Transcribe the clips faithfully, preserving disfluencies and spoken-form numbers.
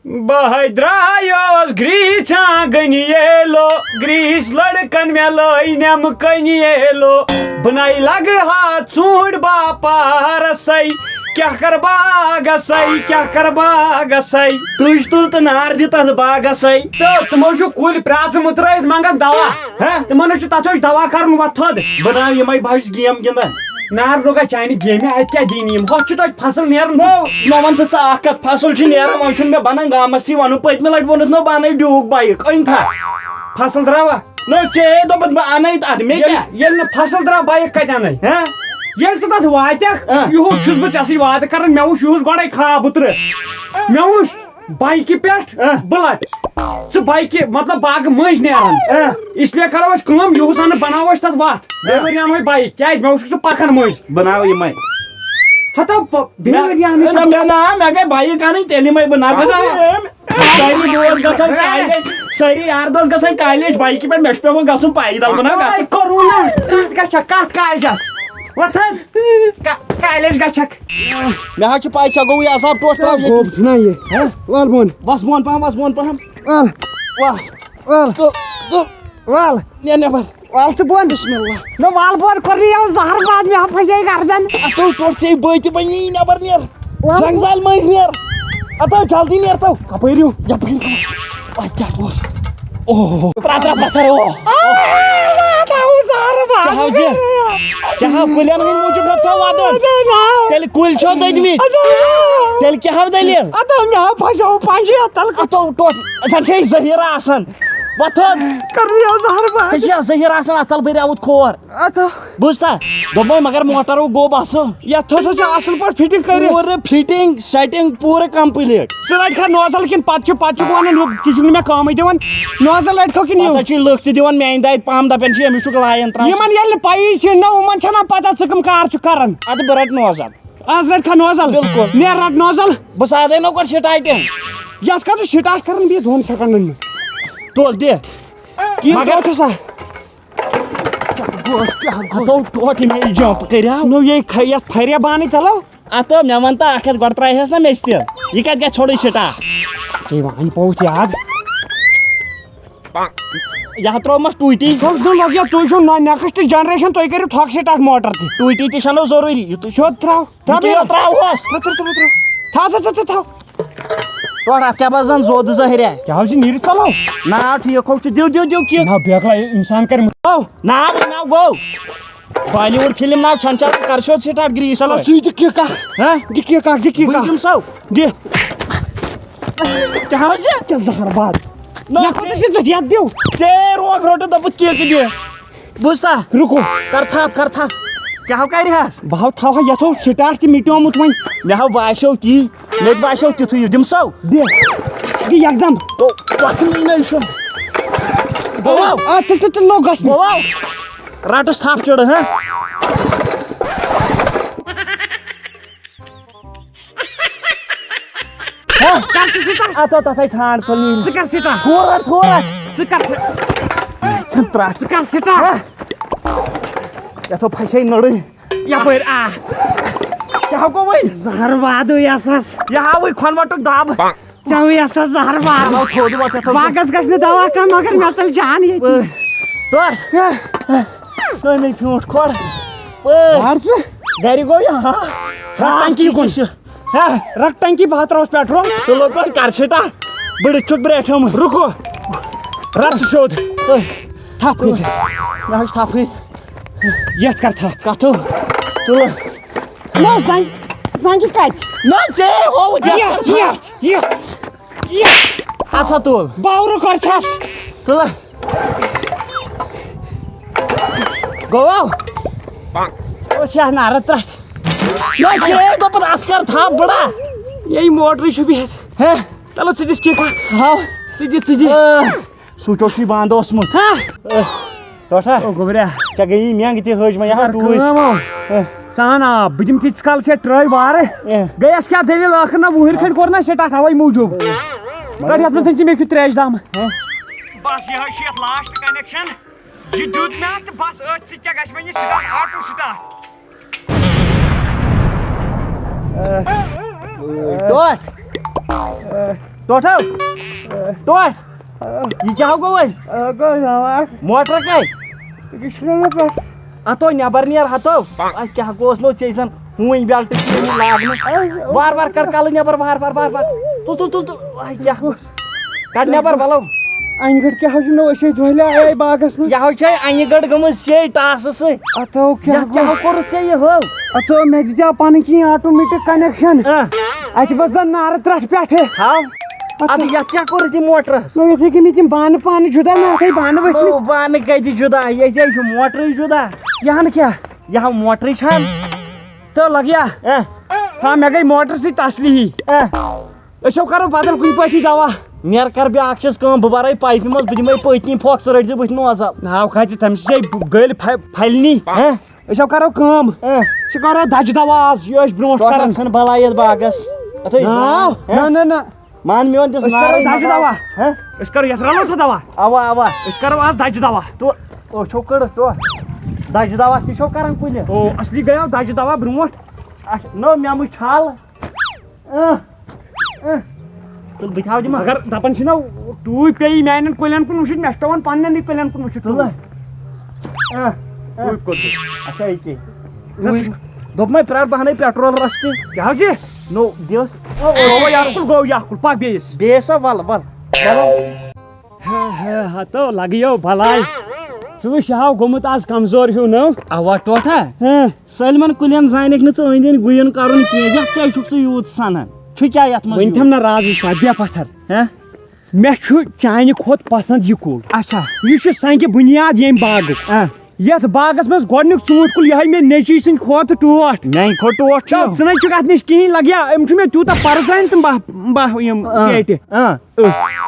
بہٕ ہے درٛایوس گرٛیٖسۍ آنٛگن ییلو، گرٛیٖسۍ لڑکن مےٚ لٲے نٮ۪مہٕ کٔنۍ ییلو۔ بہٕ نَے لگہٕ ہا ژوٗنٛٹھۍ باپارسے، کیٛاہ کر باغسے، کیٛاہ کر باغسے۔ تُج تُل تہٕ نار دِ تتھ باغسے۔ تہٕ تِمو چھُ کُلۍ پرٛاژٕ مُترٲیِتھ منٛگان دوا۔ ہہ؟ تِمن حظ چھُ تتھ حظ دوا کرُن وۄتھُد۔ بہٕ ناو یِمے بہٕ حظ چھُس گیم گِنٛدان۔ نار لوٚگا چانہِ گیمہِ، اتہِ کیٛاہ دِنۍ یِم؟ ہۄتھ چھُ توتہِ فصل نیران۔ نو، مےٚ وَن تہٕ ژٕ اکھ کتھ، فصل چھُ نیران، وۄنۍ چھُنہٕ مےٚ بنان گامس تھی ونُن۔ پٔتمہِ لٹہِ ووٚنُتھ نو بہٕ انَے ڈیوٗک بایِک، أنۍ تھا۔ فصل درٛاوا؟ نو، ژےٚ دوٚپُتھ بہٕ انَے تتھ، مےٚ ییٚلہِ کیٛاہ؟ ییٚلہِ نہٕ فصل درٛاو، بایِک کتہِ انَے؟ ہہ؟ ییٚلہِ ژٕ تتھ واتکھ، ہہ۔ یُہُس چھُس بہٕ ژےٚ سۭتۍ وعدٕ کران، مےٚ وُچھ یُہُس گۄڈے خواب اوترٕ۔ مےٚ وُچھ بایکہِ پٮ۪ٹھ ہہ۔ بُلٹ۔ ژٕ بایکہِ، مطلب، باغہٕ مٔنٛزۍ نیران۔ ہہ۔ اس لیے کرو أسۍ کٲم، یُہُس انہٕ، بناوو أسۍ تتھ وتھ۔ بیٚیہِ ؤرۍ انہو أسۍ بایک، کیٛازِ؟ مےٚ وُچھ ژٕ پکان مٔنٛزۍ۔ بناو یِمے۔ ہتا ب-، بیٚیہِ مےٚ، ؤرۍ انہٕ نہ، مےٚ، نہ، مےٚ گٔے بایک انٕنۍ، تیٚلہِ یِمے بہٕ نہ بناو۔ بناو۔ سٲری دوس گژھن کالیج، سٲری یار دوس گژھن کالیج بایکہِ پٮ۪ٹھ، مےٚ چھُ پٮ۪وان گژھُن پیدل، بہٕ نہ گژھٕ۔ کرونا، کتھ گژھِ، کتھ کالیجس؟ وۄتھ حظ۔ کا-، کالیج گژھکھ۔ مےٚ حظ چھِ پَے، ژےٚ گوٚوُے عذاب، ٹوٹھ ترٛاو ییٚتی۔ گوٚو چھُنہ یہِ۔ ہہ؟ وَل بۄن۔ وَس بۄن پَہَم، وَس بۄن پَہَم۔ وَل۔ وَس۔ وَل۔ تہٕ، تہٕ۔ وَل۔ نیر نٮ۪بَر۔ وَل ژٕ بۄن۔ بسم اللہ۔ نہ وَل بۄن کوٚر نہٕ یَوٕ زَہر باد، مےٚ ہا پھَسے گردن۔ اَتو ٹوٹھ ژےٚ بٲتہِ بَنی نٮ۪بَر نیر۔ وَل۔ زنٛگہٕ زالہِ مٔنٛزۍ نیر۔ اَتو جلدی نیر تو۔ کَپٲرۍ ہیوٗ؟ یَپٲرۍ۔ وۄنۍ کیٛاہ گوٚژھ؟ اوہ۔ ترٛا ترٛا پتھر، اوہ۔ آ، آ، آ، آ، زہر باد۔ کیٛاہ حظ یہِ؟ کیٛاہ حظ؟ کُلٮ۪ن ہٕنٛدۍ موٗجوٗب ہیوٚت تھو وَدُن؟ اَدٕ نا۔ تیٚلہِ کُلۍ چھو دٔدمٕتۍ؟ اَدٕ نا۔ تیٚلہِ کیٛاہ حظ دٔلیٖل؟ اَدٕ مےٚ ہا پھَسیو پنجہِ تَل۔ اَتو ٹوٹھ، زَن چھے زٔہیٖرٕ آسان۔ وۄتھُن۔ کَرُن یہِ زہر باد۔ ژےٚ چھِ یَتھ زٔہیٖرٕ آسان، اَتھ تَل بٔرۍ آوُت کھور۔ اَدٕ۔ بوٗزتھا؟ دوٚپمَے مگر موٹر گوٚو بَسہٕ۔ یَتھ تھٲوتو ژےٚ اَصٕل پٲٹھۍ فِٹِنٛگ کٔرِتھ۔ پوٗرٕ فِٹِنٛگ، سٮ۪ٹِنٛگ پوٗرٕ کَمپٕلیٖٹ۔ ژٕ رَٹکھا نوزل کِنہٕ پَتہٕ چھُ، پَتہٕ چھُکھ وَنان یہِ، ژٕ چھُکھ نہٕ مےٚ کٲمٕے دِوان۔ نوزل رَٹکھو کِنہٕ یِم؟ پَتہٕ چھِ لُکھ تہِ دِوان میٛانہِ دادِ پَمپ، دَپان چھِ أمِس چھُکھ لایان ترٛاوُن۔ یِمَن ییٚلہِ نہٕ پَیی چھِ نہ، یِمَن چھَنہ پَتہ ژٕ کٕم کار چھُکھ کَران۔ اَدٕ بہٕ رَٹہٕ نوزل۔ آز رَٹکھا نوزل؟ بِلکُل۔ نیر رَٹ نوزل۔ بہٕ سادَے نو گۄڈٕ سِٹاٹِنٛگ۔ یَتھ کَتھ چھُ سِٹاٹ کَران بیٚیہِ دۄن سٮ۪کَنٛڈَن منٛز؟ تُل دِ۔ کِنہٕ مگر کَتھ چھُ سا؟ کیٛاہ گوٚژھ، کیٛاہ گوٚژھ؟ ہتو ٹوٹھ ییٚمہِ آیہِ جمپ کٔرِو۔ نو یے کھ-، یتھ پھرے بانٕے تلو۔ اتھ مےٚ ون تہٕ اکھ کتھ، گۄڈٕ ترٛایہس نا میٚژِ تہِ۔ یہِ کتہِ گژھِ ژھوٚرُے سٹاٹ؟ ژےٚ وۄنۍ پوٚت یاد۔ یہِ ہا ترٛوومس ٹوٗٹی۔ گوٚو نہٕ لوٚگ یہِ، تُہۍ چھِو نہ next generation، تُہۍ کٔرِو ٹھۄکھ سٹاٹ موٹر تہِ۔ ٹوٗٹی تہِ چھَنہٕ ضروٗری، یُتُے چھُ۔ سیوٚد ترٛاو۔ ترٛاو یہِ کیٛاہ بیٚیہِ۔ ترٛاوہوس؟ ترٛاو، ترٛاو، ترٛاو، ترٛاو۔ تھاو، تھاو، تھاو، تھاو، تھاو۔ ٹوٹھ، اتھ کیٛاہ باسان زوٚد زہریا؟ کیٛاہ حظ چھِ نیٖرِتھ ژَلو؟ نا، ٹھیٖک ہو چھُ، دِو، دِو، دِو کِک۔ نہ، بیکلا اِنسان کَرِ مُ-، او۔ ناو، ناو گوٚو۔ بالی وُڈ فِلم ناو چھَنہٕ چَلان، کر سیوٚد سٹاٹ گرٛیٖس ژَلو، پٲٹھۍ۔ ژٕے دِ کِک اکھ۔ ہہ؟ دِ کِک اکھ، دِ کِک بہٕ اکھ۔ دِمہٕ سو۔ دِ۔ کیٛاہ حظ یہِ؟ کیٛاہ زہر باد؟ نہ، مےٚ کوٚر نہٕ یہِ زٕ یَتھ دِو۔ ژے روگ روٚٹہٕ دوٚپُتھ کِک دِ۔ بوٗزتھا؟ رُکو۔ کر تھپھ، کر تھپھ۔ کیٛاہ ہو کرِ ہس؟ بہٕ ہاو تھاوہا یتھو سٹاٹ تہِ مٹیومُت وۄنۍ۔ مےٚ ہاو باسیو تی، مےٚ تہِ باسیو تِتھُے، یہِ دِم سو۔ دِ۔ دِ یکدم۔ تو پکھ نٕے نَے چھُ۔ گوٚو؟ آ، تہِ، تہِ، تہِ لوٚگ گژھنہِ۔ گوٚو؟ رٹُس تھپھ چڑٕ، ہاں؟ ہا؟ کر ژٕ سٹاٹ۔ اتھ آو تتھے ٹھانڈ ژٕ نیٖرِتھ۔ ژٕ کر سٹاٹ۔ کھور، کھور۔ ژٕ کر سٹاٹ۔ ژھٕن ترٛٹھ۔ ژٕ کر سٹاٹ۔ ہا؟ یتھ آو پھسے نٔرٕے۔ یپٲرۍ آ۔ کیٛاہ گوٚو وۄنۍ؟ زہر وادو یسس۔ یہِ ہاوٕے کھۄنوٹُک دب۔ ژےٚ یسس زہر وادو۔ چلو تھوٚد وۄتھ، یتھ آو ژٕ۔ باغس گژھِ نہٕ دوا کانٛہہ، مگر مےٚ ژَلہِ جان ییٚتی۔ تۄر۔ نٔے نٔے پھیوٗنٛٹھ کھۄر۔ پٲرۍ۔ وار ژٕ۔ گرِ گوٚو یہِ، ہا؟ ہا، ٹنکی کُن۔ چھِ۔ ہا؟ رَٹ ٹنکی، بہٕ ہا ترٛاوَس پیٹرول۔ تہٕ لوٚگ وۄنۍ کر چھِ ٹا؟ بٔڑِتھ چھُکھ برٛیٹھیومُت۔ رُکو۔ رَٹ ژٕ سیوٚد۔ تھپھ کھٔسۍ۔ مےٚ حظ چھِ تھپھٕے۔ یَتھ کر تھپھ۔ کَتھٕ؟ تُلہٕ۔ نہ، زنٛگ-، زنٛگہِ کَتہِ؟ نہ، ژے ہووُتھ یَتھ یَتھ، کر یَتھ، یَتھ، یَتھ۔ اَتھ سا تُل۔ باورٕ کر چھَس۔ تُلہٕ۔ گوٚو؟ ژٕ اوس یَتھ نارٕ ترٛٹھ۔ نہ، ژے دوٚپُتھ اَتھ کر تھپھ بٕڑا۔ یے موٹرٕے چھُ بِہِتھ۔ ہے۔ چلو، ژٕ دِس کِک اکھ۔ ہاو۔ ژٕ دِ، ژٕ دِ۔ آ، سُچ اوسُے بنٛد اوسمُت۔ ہا؟ آ، ٹوٹھا۔ او گوٚبریا۔ ژےٚ گٔیی مٮ۪نٛگ تہِ ہٲج وۄنۍ ژٕ یَتھ کر ٹوٗرۍ۔ کٲم او۔ آ۔ ژٕ اَن آب، بہٕ دِمہٕ تیٖتِس کالَس یَتھ ٹرٛٲے وارٕ۔ آ۔ گٔیَس کیٛاہ دٔلیٖل؟ ٲخٕر نہ وُہٕرۍ کھٔنٛڈۍ کوٚر نہ سِٹاٹ اَوَے موٗجوٗب۔ آ۔ گۄڈٕ یَتھ منٛز ژھٕن ژٕ مےٚ کیُتھ ترٛیش دام۔ آ۔ بس یِہوٚے چھُ یَتھ last connection۔ یہِ دیُت مےٚ اَتھ تہٕ بس، أتھۍ سۭتۍ کیٛاہ گژھِ وۄنۍ یہِ سِٹاٹ، آٹوٗ سِٹاٹ۔ ٹوٹھ۔ ٹوٹھو، ٹوٹھ، یہِ کیٛاہ گوٚو وۄنۍ؟ آ، گوٚو زوال۔ موٹر کَے؟ یہِ چھُنہٕ مےٚ پٮ۪ٹھ۔ ہتو، نٮ۪بر نیر ہتو۔ اَتھ کیٛاہ گوٚوس نو ژےٚ زن ہوٗنۍ belt چھِ یِوان لاگنہٕ؟ آ، وار وار کر کلہٕ نٮ۪بر، وار وار، وار وار۔ تُل، تُل، تُل، تُل۔ اَے کیٛاہ؟ کڑ نٮ۪بر، بلو۔ انہِ گٔٹۍ کیٛاہ حظ چھُ نو أسۍ ٲسۍ دۄہلہِ آیے باغس منٛز۔ یہِ حظ چھے انہِ گٔٹۍ گٔمٕژ سے ٹاسہٕ سۭتۍ۔ اتھو کیٛاہ یتھ کیٛاہ گوٚو؟ کوٚرُتھ ژےٚ یہِ ہو؟ اتھو مےٚ دِژیٛاو پنٕنۍ کِنۍ automatic connection۔ آ۔ اتہِ وسان نارٕ ترٛٹھ پٮ۪ٹھٕ۔ ہاو۔ اتھ اَدٕ یتھ کیٛاہ کوٚرُتھ یہِ موٹرس؟ نو یِتھے کٔنۍ تِم بانہٕ پانہٕ جُدا، مےٚ تھٲے بانہٕ ؤسِتھ۔ نو بانہٕ کتہِ جُدا؟ ییٚتہِ ہے چھُ موٹرٕے جُدا۔ یہِ ہن کیٛاہ؟ یہِ ہا موٹرٕے چھان۔ تہٕ لگیا۔ اہ۔ ہا، مےٚ گٔے موٹر سۭتۍ تسلی ہی۔ اہ۔ أسۍ ہو کرو بدل کُنہِ پٲٹھی دوا۔ نیر کر بیٛاکھ چیٖز کٲم، بہٕ برے پایپہِ منٛز، بہٕ دِمے پٔتۍ کِنۍ پھۄکھ، ژٕ رٔٹۍ زِ بٕتھِ نوزا۔ ناو کھاتہِ تٔمۍ سٕے گٔلۍ پھَ-، پھلنی۔ ہہ؟ أسۍ ہو کرو کٲم۔ ہہ؟ أسۍ کرو دَجہِ دوا آز، یہِ ٲسۍ برونٛٹھ ٹۄٹھ کران۔ ژھٕن بلاے یتھ باغس۔ اتھ ہے نہ، زنان، ہہ؟ نہ، نہ، نہ۔ مان میون دِس أسۍ کرو نارے دَجہِ مگر۔ دوا۔ ہہ؟ أسۍ کرو یتھ رلو سا دوا۔ اوا، اوا۔ أسۍ کرو آز دَجہِ دوا۔ تو، او، چھو کٔڑِتھ تو۔ دَجہِ دوا تہِ چھو کران کُلٮ۪ن۔ او، اصلی گٔیو دَجہِ دوا برونٛٹھ۔ اچھا، نو مےٚ مٕے چھال۔ اہ، اہ۔ تُل، بہٕ تھاوٕ دِمہٕ۔ مگر دَپان چھِنہ، ٹوٗپۍ پیٚیہِ میٛانٮ۪ن کُلٮ۪ن کُن وٕچھِتھ، مےٚ چھُ پٮ۪وان پنٛنٮ۪نٕے کُلٮ۪ن کُن وٕچھِتھ۔ تُل۔ اہ، اہ۔ ٹوٗپۍ کوٚت گوٚو؟ اچھا، یہِ کیٛاہ؟ نہ، ٹوٗپۍ۔ دوٚپمَے پرٛار، بہٕ اَنَے پٮ۪ٹرول رَژھ تہِ۔ کیٛاہ حظ یہِ؟ نو، دِیوس۔ گوٚو یہِ اَکھ کُل، گوٚو یہِ اَکھ کُل، پَکھ بیٚیِس۔ بیٚیِس ہا، وَل، وَل، وَل۔ ہے، ہے، ہتو، لگیو بلاے۔ سُہ وٕچھ، یہِ ہاو گوٚمُت آز کمزور ہیوٗ، نو؟ اوا ٹوٹھا۔ ہاں۔ سٲلمن کُلٮ۪ن زانکھ نہٕ ژٕ أنٛدۍ أنٛدۍ گُیُن کرُن کینٛہہ۔ یتھ کیٛازِ چھُکھ ژٕ یوٗت سنان؟ چھُ کیٛاہ یتھ منٛز وۄنۍ یوٗت؟ تھم نہ راز وٕچھ پتھ، بیٚہہ پتھر۔ ہاں؟ مےٚ چھُ چانہِ کھۄتہٕ پسنٛد یہِ کُل۔ اچھا۔ یہِ چھُ سنگہِ بُنیاد ییٚمہِ باغُک۔ ہاں۔ یتھ باغس منٛز گۄڈنیُک ژوٗنٛٹھۍ کُل، یِہوٚے مےٚ نیٚچوۍ سٕنٛدِ کھۄتہٕ ٹوٹھ۔ میٛانہِ کھۄتہٕ ٹوٹھ چھُ۔ تہٕ ژٕ نَے چھُکھ اتھ نِش کِہیٖنۍ لگیا، أمۍ چھُ مےٚ تیوٗتاہ پرزنٲومٕتۍ تِم باہ، باہ یِم آ۔ پیٹہِ۔ آ۔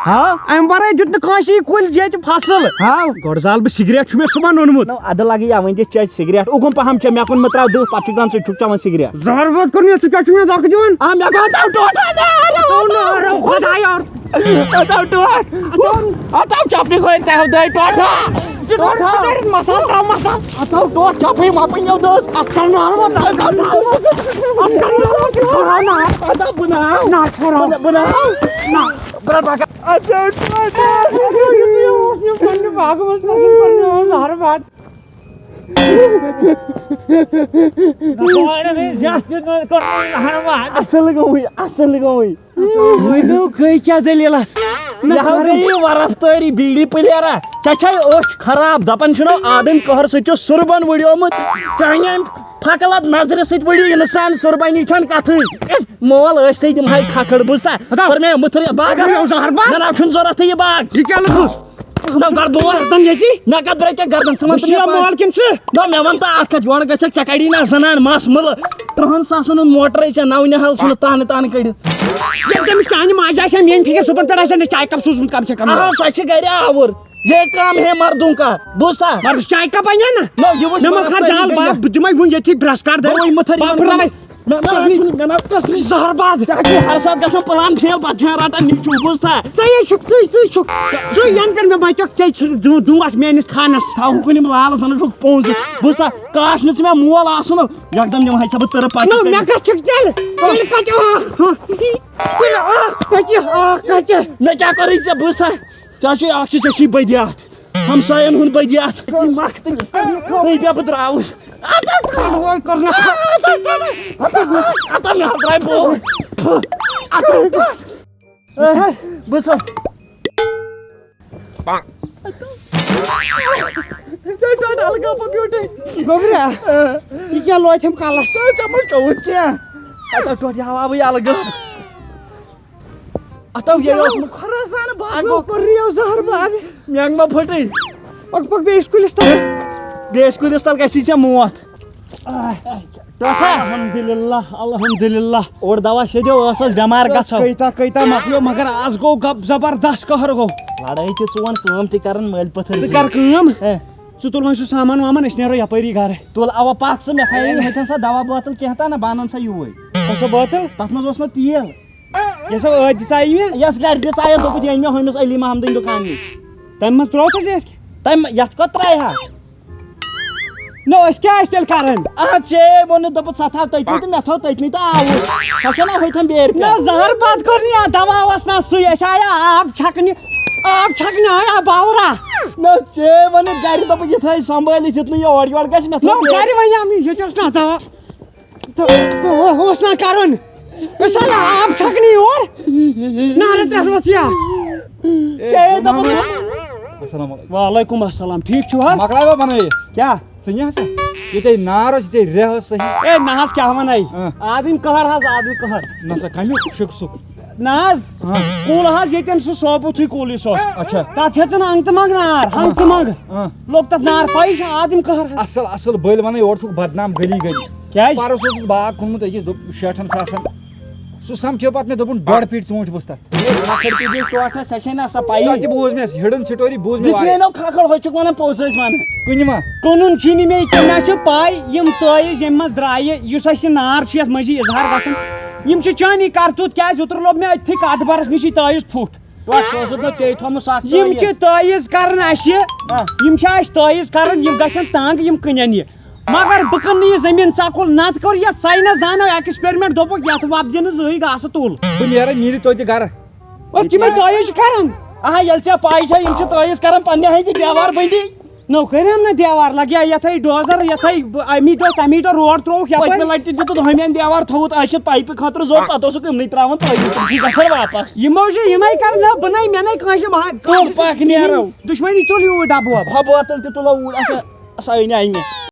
ہاو۔ امہِ ورٲے دیُت نہٕ کٲنٛسی کُلۍ ییٚتہِ فصل۔ ہاو۔ گۄڈٕ زالہٕ بہٕ سگریٹ، چھُ مےٚ صُبحن اوٚنمُت۔ نو، ادٕ لگے یا وۄنۍ دِ چیٚچ سگریٹ۔ اُکُن پہم چےٚ، مےٚ کُن مہٕ تراو دٕہ، پتہٕ چھُکھ دپان ژٕ چھُکھ چٮ۪وان سگریٹ۔ زہر ووت کوٚر مےٚ، ژٕ کیٛاہ چھُکھ مےٚ زکھ دِوان؟ آ، مےٚ گوٚو تَو ٹوٹھ، آ، نہ، آ، نہ، خدایا۔ اتو ٹوٹھ، اتو، اتو چپنہِ کھٲلۍ تہِ ہاو دٲے ٹوٹھا۔ ٹوٹھا کٔرِتھ مسال تراو مسال۔ اتو ٹوٹھ چپنہِ مپنہِ یو دٲز۔ اتھ کر نہٕ آو، اتھ کر نہٕ آو۔ اتھ کر نہٕ آو۔ اتو بہٕ نہٕ آو۔ نہ، چھُ رَب۔ بہٕ نہٕ آو۔ نہ۔ بہٕ رَب اگر۔ اتو ٹوٹھا۔ یُتھُے اوس مےٚ پننہِ باغہٕ منٛز پسند کرنہِ اوس زہر باد۔ اصل گوٚوٕے، اصل گوٚوٕے۔ وۄنۍ گٔے کیٛاہ دٔلیٖلہ؟ نہ یہِ ہا گٔے یہِ ورفتٲری بیٖڑی پلیرا۔ ژےٚ چھے أچھ خراب، دپان چھُنو آدم قہر سۭتۍ چھُ سُربن وُڑیومُت۔ چانہِ امہِ پھکلت نظرِ سۭتۍ وُڑی انسان سُربنی چھَنہٕ کتھٕے۔ مول ٲسۍ تھے دِمہٕ ہاے کھکھٕڑ، بوٗزتھا؟ ہتا۔ کٔر مےٚ مُتھر یتھ باغس۔ یہِ اوس زہر باغ۔ مےٚ نہ چھُنہٕ ضروٗرت یہِ باغ۔ یہِ کیٛاہ لوٚگُس؟ نہ گۄڈٕ بہٕ وَنہٕ۔ گردن ییٚتی۔ مےٚ کتھ درٛاے ژےٚ گردن؟ ژٕ وَن وٕچھ تہٕ مےٚ یہِ مول کِنہٕ ژٕ؟ نہ مےٚ وَن تہٕ اکھ کتھ، یورٕ گژھکھ ژےٚ کڑی نہ زنان مس مٕلہٕ۔ ترٕہن ساسن ہُنٛد موٹرے ژےٚ نو نِہال ژھُنُتھ تانہٕ تانہٕ کٔڑِتھ۔ ییٚلہِ تٔمِس چانہِ ماجہِ آسہِ ہا میٛانہِ فِکرِ صُبحن پٮ۪ٹھ آسہِ ہا نہٕ چاے کپ سوٗزمُت کم سے کم۔ آ، سۄ چھِ گرِ آوُر۔ یہ کام ہے مردوں کا، بوٗزتھا؟ مگر چاے کپ اَنہِ ہا نہ۔ نہ، یہِ وٕچھ مےٚ مہ مگر کھا کیٛاہ جال گٔے۔ بب، بہٕ دِمے وُنہِ ییٚتھی برٛس کار دٲرِتھ۔ بہٕ وَنہٕ یِمہٕ تھٲے بہٕ یِمَن پھٕراوے۔ مےٚ، مےٚ، مےٚ، مےٚ، مےٚ، مےٚ، مےٚ، زہر باد۔ ژےٚ چھُے ہر ساتہٕ گژھان پلان فیل، پتہٕ چھُ رٹان نیٚچوٗ، بوٗزتھا؟ ژٕ ہے چھُکھ، ژٕے، ژٕے چھُکھ، ژٕے ینہٕ پٮ۪ٹھ مےٚ بچکھ، ژےٚ چھُ دو-، دونٛٹھ میٲنِس خانس۔ تھاو ہُکُن یِم لال زن چھُکھ پونٛسہٕ، بوٗزتھا؟ کاش نہٕ ژٕ مےٚ مول آسُن، یکدم دِمہٕ ہاے ژےٚ بہٕ تٕرٕ پٹہِ نو، کٔرِتھ۔ مےٚ کتھ چھُکھ تیٚلہِ؟ تیٚلہِ کتہِ اکھ؟ تیٚلہِ اکھ کتہِ؟ اکھ کتہِ؟ مےٚ کیٛاہ کوٚرُے ژےٚ، بوٗزتھا؟ ژےٚ چھُے اکھ چیٖز، ژےٚ چھُے بدیات۔ ہمساین ہُنٛد بدیات۔ مکھ تہٕ ژٕے بیٚہہ بہٕ درٛاوُس۔ وۄنۍ کوٚر نہٕ۔ ہتا مےٚ درٛاے بول۔ بہٕ ژھا۔ ژےٚ ٹوٹل گوٚو پمپیوٹر۔ گوٚبرا، یہِ کیٛاہ لوتھِم کلس؟ ژےٚ، ژےٚ ما چوٚوُتھ کینٛہہ؟ ہتا ٹوٹھ، یہِ ہاوہا بہٕ یَلہٕ گٲب۔ اتو یہِ اوس نہٕ خۄراسان باغو۔ کوٚر ریو زہر باغ۔ مینگ ما پھٹٕے۔ پک پک بیٚیِس کُلِس تل۔ بیٚیِس کُلِس تل گژھی ژےٚ موت۔ الحمدللہ، الحمدللہ۔ اوٚڑ دوا شیٚدیو ٲسس بٮ۪مار گژھو۔ کٔیتا کٔیتا مۄکلیو، مگر از گوٚو گپ زبردست قہر گوٚو۔ لڑٲے تہِ ژٕ وَن، کٲم تہِ کران مٔلۍ پٔتھٕر۔ ژٕ کر کٲم۔ ہے۔ ژٕ تُل وۄنۍ سُہ سامان وامان، أسۍ نیرو یپٲری گرٕ۔ تُل اوا پکھ ژٕ، مےٚ تھایے نہٕ ہوٚتٮ۪ن سۄ دوا بوتل کینٛہہ تہ نہ، بہٕ انن سۄ یوٗرۍ۔ کۄس سۄ بوتل؟ تتھ منٛز اوس نہٕ تیٖل۔ یۄس سۄ ٲدۍ دِژایے مےٚ؟ یۄس گرِ دِژایے، دوٚپُتھ، یہِ أنۍ مےٚ ہُمِس علی محمدٕنۍ دُکان نِش۔ تَمہِ منٛز ترٛوو تۄہہِ زیٹھ؟ تَمہِ، یَتھ کَتھ ترٛایہِ ہا؟ نہ، أسۍ کیٛاہ ٲسۍ تیٚلہِ کران؟ اَتھ ژےٚ ووٚنُتھ، دوٚپُتھ، "سۄ تھاو تٔتنٕے تہٕ مےٚ تھوٚو تٔتنٕے تہٕ آوُس۔" سۄ چھےٚ نہ ہُتھٮ۪ن بیرِ نہ، پٮ۪ٹھ۔ زہر بد کوٚر نہٕ یَتھ، دوا اوس نہ سُے، أسۍ آیہِ آب چھکنہِ، آب چھکنہِ آیہِ آب باورا۔ نہ، ژےٚ ووٚنُتھ گرِ، دوٚپُکھ، "یہِ تھٲے سنبھٲلِتھ، یُتھ نہٕ یہِ اورٕ یورٕ گژھِ، مےٚ نہ، تھوٚو بیرِ۔" گرِ وَنیٛام، یہِ چھُس نہ دوا۔ تہٕ اوس نہ کرُن۔ أسۍ آیہِ آب چھکنہِ یور۔ نارٕ ترٛٹھ اوس یا۔ ژےٚ دوٚپُتھ۔ السلام علیکم۔ وعلیکم السلام، ٹھیٖک چھِو حظ؟ مۄکلایوا بنٲیِتھ؟ کیٛاہ؟ ژٕ نہِ ہسا، ییٚتے نار ٲس، ییٚتے ریٚہہ ٲس صحیح۔ اے نہ حظ، کیٛاہ وَنَے؟ آ۔ آدم قہر حظ، آدم قہر۔ نہ سا، کَمیُک شُک سُک؟ نہ حظ، آ۔ کُل حظ ییٚتٮ۪ن سُہ ثوبوٗتھٕے کُل یُس اوس۔ اچھا۔ تَتھ ہیٚژٕن انٛگ تہٕ منٛگ نار، ہنٛگ تہٕ منٛگ۔ آ۔ لوٚگ تَتھ نار، پَیی چھِ آدم قہر حظ۔ اَصٕل، اَصٕل بٔلۍ وَنَے، اورٕ چھُکھ بدنام گٔلی گٔلی۔ کیٛازِ؟ پَرُس اوسُس باغ کُنمُت أکِس، دوٚپ، شیٹھَن ساسَن۔ سُہ سَمکھیو پَتہٕ مےٚ، دوٚپُن، "ڈۄڈ پیٖٹۍ ژوٗنٛٹھۍ بوٚس تَتھ۔" ہے، کھکھر تہِ بیٚیہِ ٹوٹھ نہ، سۄ چھے نہ سۄ پَیی۔ سۄ تہِ بوٗز مےٚ، hidden story بوٗز مےٚ دِس واریاہ۔ مےٚ نو کھکھر، ہۄ چھُکھ وَنان پوٚز ٲسۍ وَنان۔ کُنہِ ما؟ کٕنُن چھُے نہٕ مےٚ یہِ کینٛہہ، مےٚ چھِ پَے یِم تٲیٖز ییٚمہِ منٛز درٛایہِ، یُس اَسہِ یہِ نار چھُ یَتھ مٔنٛزی اظہار گژھان، یِم چھِ چٲنی کرتوٗت، کیٛازِ اوترٕ لوٚب مےٚ أتھی کَتھ بَرَس نِشی تٲیٖز پھُٹ۔ ٹوٹھ، سُہ اوسُتھ نہٕ ژےٚ تھوٚمُت سۄ اَکھ یِم تٲیٖز۔ چھِ تٲیٖز کران اَسہِ، آ۔ یِم چھِ اَسہِ تٲیٖز کران، یِم گژھن تنٛگ، یِم کٕنن یہِ۔ مگر بہٕ کٕنہٕ نہٕ یہِ زٔمیٖن ژۄکُل، نتہٕ کوٚر یتھ ساینس دانو experiment، دوٚپُکھ یتھ وۄپدِ نہٕ زٕہٕے گاسہٕ تُل۔ بہٕ نیرٕ، نیٖرِو تُہۍ تہِ گرٕ۔ اور تِمے تٲیٖز چھِ کران۔ آہا، ییٚلہِ ژےٚ پاے چھےٚ، یِم چھِ تٲیٖز کران پننہِ ہندِ دیوار بٔنٛدی۔ نو کٔرِم نہٕ دیوار، لگیا یتھے ڈوزر، یتھے امی دۄہ تمی دۄہ روڈ ترووُکھ یپٲرۍ۔ پٔتمہِ لٹہِ تہِ دیُتُتھ ہُمین دیوار، تھوٚوُت أکِتھ پایپہِ خٲطرٕ زوٚد، پتہٕ اوسُکھ یِمنٕے تراوان تٲیٖز، تِم چھِ گژھان واپس۔ یِمو چھِ یِمے کران، نہ بہٕ نے، مےٚ نے کٲنٛسہِ ما-، تُل کٲنٛسہِ سۭتۍ پکھ نیرو۔ دُشمنی تُل یوٗرۍ ڈبہٕ وبہٕ۔ ہۄ بوتل تہِ تُلو اوٗرۍ، اچھا، سۄ أنۍ اَمہِ۔